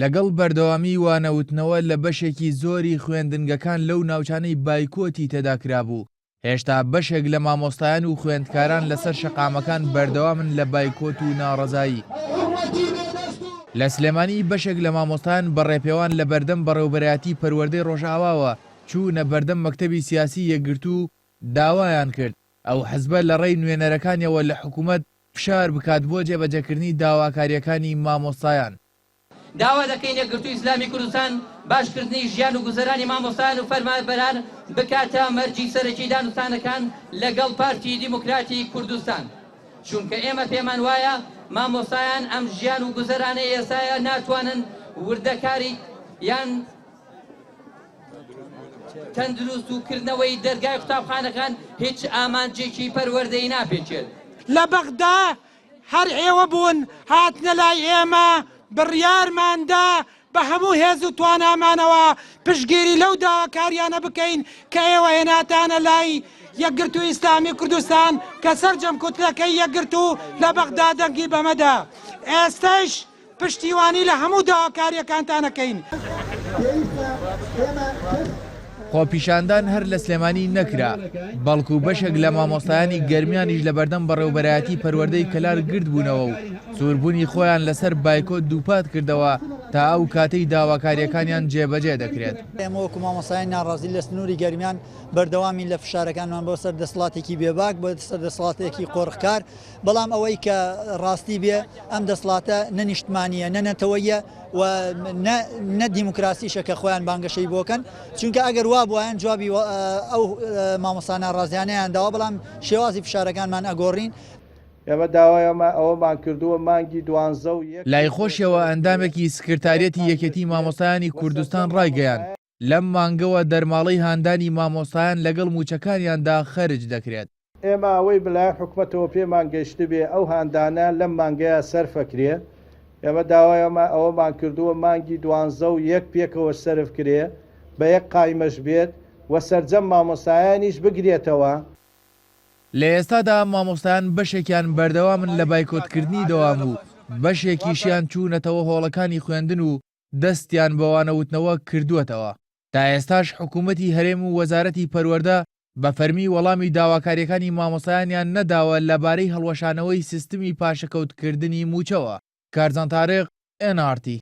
لەگەڵ بەردەوامیی وانەوتنەوە لە بەشێکی زۆری خوێندنگەکان لەو ناوچانەی بایکۆتی تێدا کرابوو، هێشتا بەشێک لە مامۆستایان و خوێندکاران لەسەر شەقامەکان بەردەوامن لە بایکۆت و ناڕەزایی. لە سلێمانی بەشێک لە مامۆستایان بە ڕێپێوان لە بەردەم بەڕێوبەرایەتی پەروەردەی ڕۆژئاواوە چوونە بەردەم مەکتەبی سیاسی یەکگرتوو و داوایان کرد ئەو حزبە لە ڕێی نوێنەرەکانیەوە لە حکومەت فشار بکات بۆ جێبەجێکردنی داواکارییەکانی مامۆستایان. داوا دەکەین یەکگرتووی ئیسلامی کوردستان باشکردنی ژیان و گوزەرانی مامۆستایان و فەرمانبەران بکاتە مەرجی سەرەکی دانوستانەکان لەگەڵ پارتی دیموکراتی کوردستان چونکە ئێمە پێمان وایە مامۆستایان ئەم ژیان و گوزەرانەی ئێستایە ناتوانن وردەکاری یان تەندروست و کردنەوەی دەرگای قوتابخانەکان هیچ ئامانجێکی پەروەردەیی ناپێکێت. لە بەغدا هەر ئێوە بوون هاتنە لای ئێمە، بڕیارمان دا بە هەموو هێز و توانامانەوە پشتگیری لەو داواکارییانە بکەین کە ئێوە هێناتانە لای یەکگرتوو ئیسلامی کوردستان کە سەرجەم کوتلەکەی یەکگرتوو لە بەغدا دەنگی بەمە دا. ئێستەش پشتیوانی لە هەموو داواکارییەکانتان ئەکەین. خۆپیشاندان هەر لە سلێمانی نەکرا، بەڵکو بەشێک لە مامۆستایانی گەرمیانیش لەبەردەم بەڕێوبەرایەتی پەروەردەی کەلار گردبوونەوە و سووربوونی خۆیان لەسەر بایکۆت دووپاتکردەوە تا ئەو کاتەی داواکارییەکانیان جێبەجێ دەکرێت. ئێمە وەکو مامۆستایانی ناڕازی لە سنووری گەرمیان بەردەوامین لە فشارەکانمان بۆ سەر دەسەڵاتێکی بێباک، بۆ سەر دەسەڵاتێکی قۆرخکار، بەڵام ئەوەی کە ڕاستی بێ ئەم دەسڵاتە نە نیشتمانیە نە نەتەوەیە و نە دیموکراسیشە کە خۆیان بانگەشەی بۆکەن چونکە ئەگەر وا بواەن جوابی ئەو مامۆستا ناڕازیانەیان داوە بەڵام شێوازی فشارەکانمان ئەگۆڕین. ئێمە داوای ئەوەمان کردووە مانگی دوانزە و یەک لای خۆشیەوە ئەندامێکی سکرتاریەتی یەکێتی مامۆستایانی کوردستان ڕایگەیاند، لەم مانگەوە دەرماڵەی هاندانی مامۆستایان لەگەڵ مووچەکانیاندا خەرج دەکرێت. ئێمە ئەوەی بەلایەن حکومەتەوە پێمان گەیشتبێ ئەو هاندانە لەم مانگەیا سەرف ئەکرێ، ئێمە داوای ئەوەمان کردووە مانگی دوانزە و یەک پێکەوە سەرف کرێ بە یەک قایمەش بێت و سەرجەم مامۆستایانیش بگرێتەوە. لە ئێستادا مامۆستایان بەشێکیان بەردەوامن لە بایکۆتکردنی دەوام و بەشێکیشیان چوونەتەوە هۆڵەکانی خوێندن و دەستیان بە وانەوتنەوە کردووەتەوە. تا ئێستاش حکومەتی هەرێم و وەزارەتی پەروەردە بە فەرمی وەڵامی داواکارییەکانی مامۆستایانیان نەداوە لەبارەی هەڵوەشانەوەی سیستمی پاشەکەوتکردنی مووچەوە. کارزان تاریق، ئێن ئاڕ تی.